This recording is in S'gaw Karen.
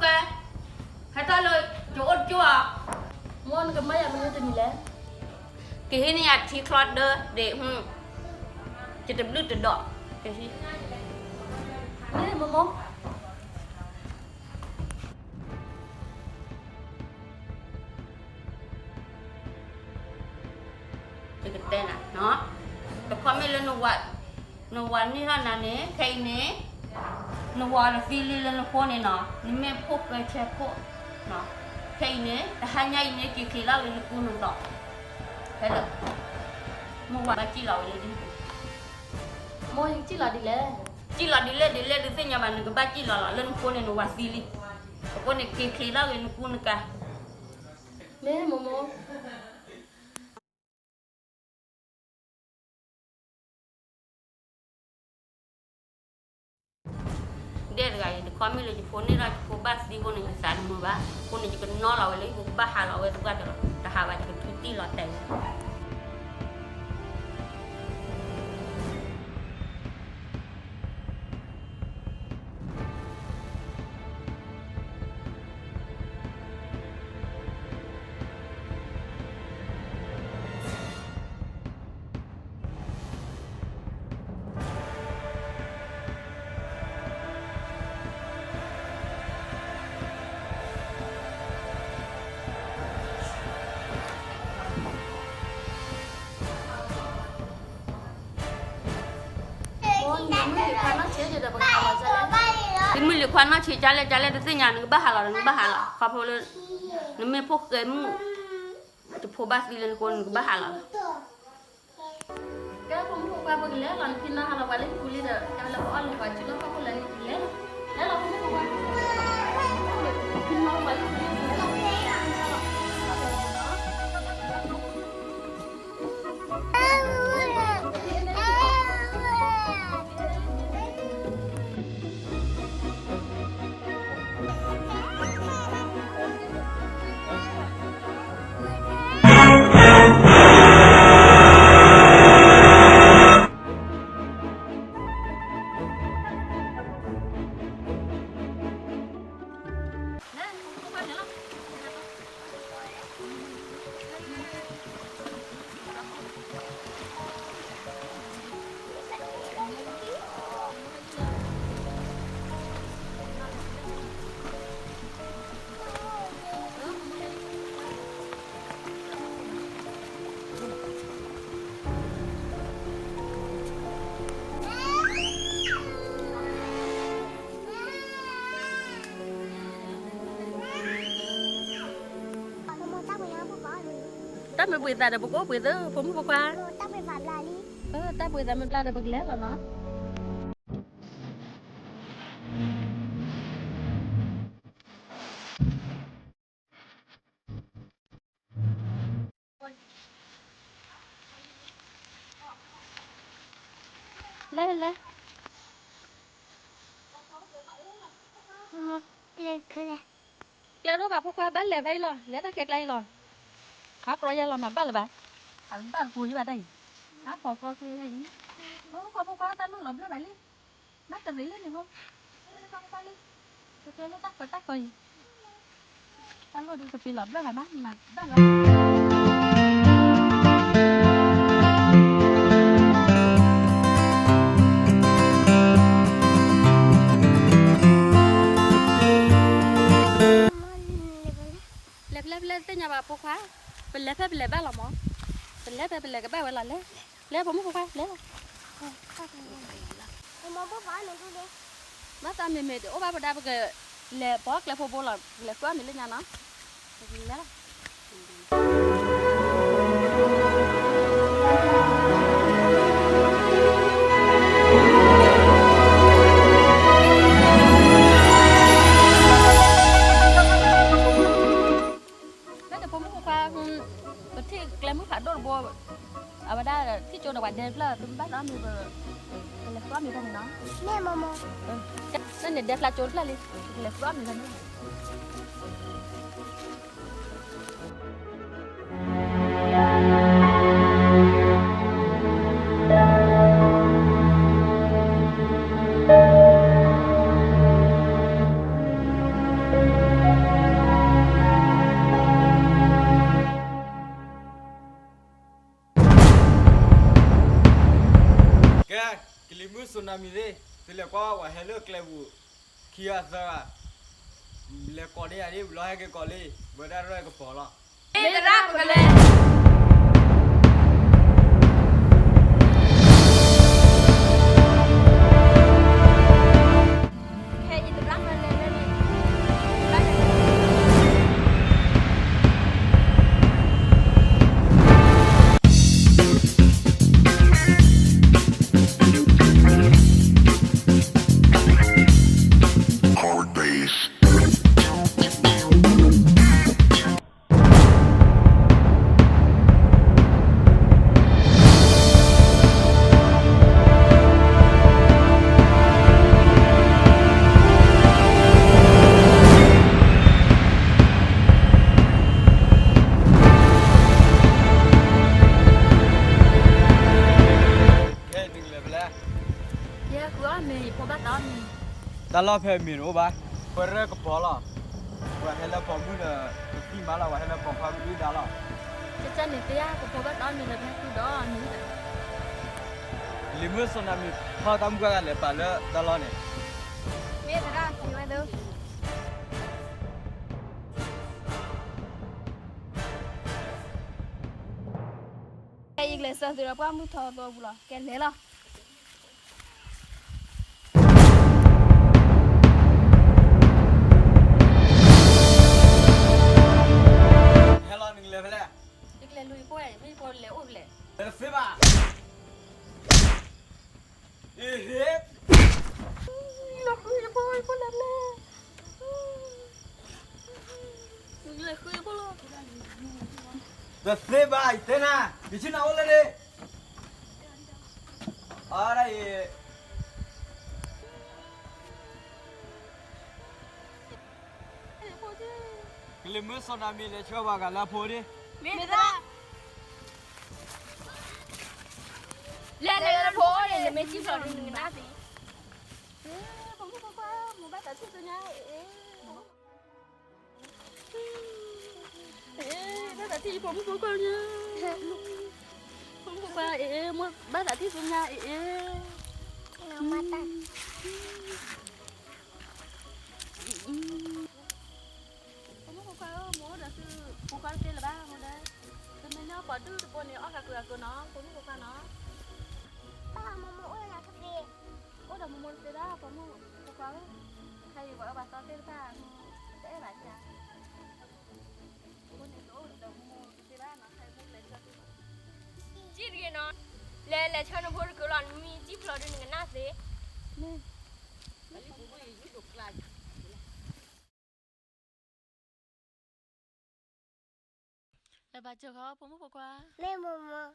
ကဲ, ဟဲထီၣ်လၢ ယအိၣ်တကၠိၢ်ဧါ. မိၢ်နကမၢယၤမနုၤတမံၤလဲၣ်. ကဟံးန့ၢ်ယၤထံချီဒၢဒ့ၣ်, ယတဘျုးတဒီး, ကဟံး, မ့ၢ်မိၢ်မိၢ် ယကတဲနၤ, တခီမ့ၢ်လၢ နဝၤန့ၢ်ထီၣ်နၤန့ၣ် ခဲအံၤန့ၣ် နဝၤတသံလံလၢနဃိန့ၣ်နီၤ, နမ့ၢ်ဖိၣ်ဃဲဆဲခိၣ်, ခဲအံၤန့ၣ် တဟါညါအံၤန့ၣ် က့ၤချ့လီၤဂ့ၤနကူနသိး, ဖဲလၢ မိၢ်ဝၤဘၣ်စံၣ်လီၤဝဲလၢဒ်, မိၢ်ယကစံၣ်လီၤဒ်လဲၣ်. စံၣ်လီၤဒ်လဲၣ်ဒ်လဲၣ်ဒုးသ့ၣ်ညါဘၣ် နကဘၣ်စံၣ်လီၤလီၤ လၢနဃိန့ၣ် နဝၤသံလံ, အဃိန့ၣ် က့ၤချ့လီၤဂ့ၤနကူနကၤ, မ့ၢ်မိၢ်မိၢ် ဒဲတဂၤအံၤ တခီမ့ၢ်လၢ ယဖိန့ၢ်ဒီး ယဖိဘၣ်သံအဃိန့ၣ် ယသးတမုာ်ဘၣ်, အဃိန့ၣ် ယကနီလီၤဝဲလၢ ယဖိကဘၣ်ဟးလီၤဝဲသပှၢ်တၢၢ်လီၤ, တဟးဘၣ် ယကထူတံၢ်လီၤတဲာ်ဝဲ သုမုၢ်လံၤခွါနီၢ်ဆံးကၠါလဲၣ်ကၠါလဲၣ် တသ့ၣ်ညါ နကဘၣ်ဟးလီၤဒီး နကဘၣ်ဟးလီၤ, ခီဖျိလၢ နမ့ၢ်ဖိၣ်ဃဲမုၣ်, ယဖိဘၣ်သံလၢနဃိ နကဘၣ်ဟးလီၤ ကဲ ဖိမုၣ်ဖိခွါ ပကလဲၤလီၤ နဖံနါဟးလီၤပှၤလၢနပူၤလံဒီး ကဲလၢပအီၣ်လိာ်ပှၤစုလီၢ်ခီၣ်ခိၣ်လဲၤလံ လဲၤလီၤ လဲၤလီၤ ဖိမုၣ်ဖိခွါ ဖံနါဟးလီၤပှၤလၢနပူၤလံ လဲၤလီၤ တၢ်မ့ၢ်ပှ့ၤသးဒီး ပကအိၣ်ပှ့ၤသၢ ဖိမုၣ်ဖိခွါ, တၢ်ပှ့ၤသးမ့ၢ်ဘျါဒီး ပကလဲၤလီၤနီၤ. လဲၤလဲၤ ကျဲဒိၣ်ဘၣ်ဖိခွါ ဘၣ်လဲၤဖဲအံၤလီၤ လဲၤတၢ်ကျဲကျါအံၤလီၤ. ဟးကြီယဲလီၤမၤဘၣ်လၢၤဘၣ်, အဘၣ်ပူၤယဘၣ်တၢ်အံၤ, ဟးဖီၣ်ဃီကျဲအံၤ, ဖိခွါဖိခွါတၢ်လိၣ်လီၤဘျၢၣ်ဘၣ်လံ, ဘၣ်တရံးလံန့ၣ်ဖိ, ဖိခွါလံ, ကကျဲလၢတၢ်ဃီတၢ်ဃီအံၤ တၢ်လိၣ်ဒုးကပ့ၤလီၤဘျၢၣ်ဘၣ်မး မၤဘၣ်လီၤ. လဲၤဖဲလဲၣ်ဖဲလဲၣ်သ့ၣ်ညါဘၣ်ဖိခွါ, ပလဲၤဖဲပလဲၤဘၣ်လီၤမး, ပလဲၤဖဲပလဲၤကဘၣ်ဝဲလီၤလဲၣ်, လဲၤဖိမုၣ်ဖိခွါလဲၤလီၤ. မ့ၢ်သးမ့ၢ်မ့ၢ်တအိၣ်ဘၣ်ပဒါ ပကလဲၤဃုအီၣ်မ့ၤလၢညါနီၤ, ပကလဲၤလီၤ. မ့ၢ်တဖိမုၣ်ဖိခွါ, ပထံၣ်ကျဲမုၢ်ဖးဒိၣ်တဘိ, အဝဲဒၣ်ထံၣ်ကၠိဒီးပှၤဒဲဖျၢၣ် သုမ့ၢ်ဘၣ်သးမ့ၢ် ပကလဲၤဃုအီၣ်မ့ၤဖဲန့ၣ်နီၤ. မ့ၢ်မိၢ်မိၢ်, လၢန့ၣ်ဒဲဖျါကၠိတဖျၢၣ်လံ, ပကလဲၤဃုအီၣ်မ့ၤဖဲန့ၣ်. မ့ၢ်တဖိမုၣ်ဖိခွါ, နမံၤသ့ၣ်, သုလဲၤကွၢ်ဝဲဟဲလၢကျဲပူၤ, ခံဂၤသၢဂၤ, လဲၤကိးန့ၢ်ယၤဒ် လီၤဟဲက့ၤကိးလံ, ဝဲဒၣ်ရဲၣ်ကပီၤလီၤ. မ့ၢ်သရၣ်ပကလဲၤ. ခဲအံၤသရၣ်မၤလဲၤလၢန့ၣ်. ခဲအံၤနကလဲၤဖဲလဲၣ်. ယဲဃုအီၣ်မ့ၤ ယဖိဘၣ်သးအီၣ်မ့ၤ. တၢ်လီၢ်ဖဲမ့ၤတအိၣ်ဘၣ်, ပှၤရဲၣ်ကပီၤလီၤ. ပှၤဟဲလၢပိာ်မုၣ်ဒီး ပသံမးလီၤ, ပှၤဟဲလၢပိာ်ခွါကဒုၣ်ဒါလီၤ. ကစၢ်န့ၣ်သ့ဧါ, ပဖိဘၣ်သးအီၣ်မ့ၤလၢဖဲဃုဒီးမ့ၤ. လံၤမုၣ်စီၤနၤမံၤ ဖီတၢ်မုၢ်ကၢ်တၢ်လဲၤပာ်လၢတၢ်လီၢ်န့ၣ်. မ့ၢ်သရၣ် က့ၤဝဲသု. ကဲ ယကလဲၤဆှၢသုဒီးပှၢ်မုၢ်ထီအသီပူၤလီၤ. ကဲ လဲၤလီၤ. ဟဲလီၤ နကလဲၤဖဲလဲၣ်. ယကလဲၤလူၤယဖိ, မ့ၢ်ယဖိလဲၤအိၣ်ဖဲလဲၣ်. လဲၤတသ့ဘၣ်. အ့ဟ့, လီၤဃုယဖိ, ယဖိလဲၤဖဲလဲၣ်. လဲၤဃုယဖိလီၤ. တသ့ဘၣ်, ယတဲနၤ, ယဆ့ၣ်နီၤအိၣ်လၢန့ၣ်. အါဒၣ်အံၤ, ကလံၤမုၣ်စီၤနၤမံၤ လဲၤဆှၢပှၤဂၤလၢအဖိဒၣ်. မ့ၢ်သရၣ်. လဲၤလဲၤလၢဖိန့ၣ် နမ့ၢ်စံၣ်ဖျိးဒုး နကနၣ်သ့. ဖိမုၣ်ဖိခွါ, မိၢ်ဘၣ်သးထံၣ်သုညါအံၤ. ဘၣ်သးထံၣ်ဖိမုၣ်ဖိခွါညါ. ဖိမုၣ်ဖိခွါအံၤ, မိၢ်ဘၣ်သးထံၣ်သုညါအံၤ. ဖိမုၣ်ဖိခွါဧၢ, မိၢ်အိၣ်ဒီးသုဖိခွါတသ့လၢၤဘၣ်, မိၢ်ဒီး သုမ့ၢ်ညီပှၤဒူၣ်တဘိန့ၣ် အီၣ်ဃာ်ကွံာ်အကိနီၤ, ဖိမုၣ်ဖိခွါနီၤ. ဘၣ်မိၢ်မိၢ်အိၣ်လၢတသ့. အိၣ်ဒီးမိၢ်မိၢ်တသ့ဘၣ်, ဖိမုၣ်ဖိခွါဧၢ. ခဲအံၤပှၤအၢပှၤသီသ့ၣ်တဖၣ်, တအဲၣ်ဘၣ်ဧါ. အဃိန့ၣ် တအိၣ်ဒီးမိၢ်မိၢ်တသ့ဘၣ်နီၤ, ခဲအံၤမိၢ်လဲၤဆှၢသု. စံၣ်တဂ့ၤနီၤ, လဲၤလဲၤဆှၢနဖိတကၢလီၤ, နမ့ၢ်စံၣ်ဖျိးဒုး နကနၣ်သ့. မ့ၢ် လၢဘၣ်စၢၤဃီ ဖိမုၣ်ဖိခွါ, မ့ၢ်မိၢ်မိၢ်.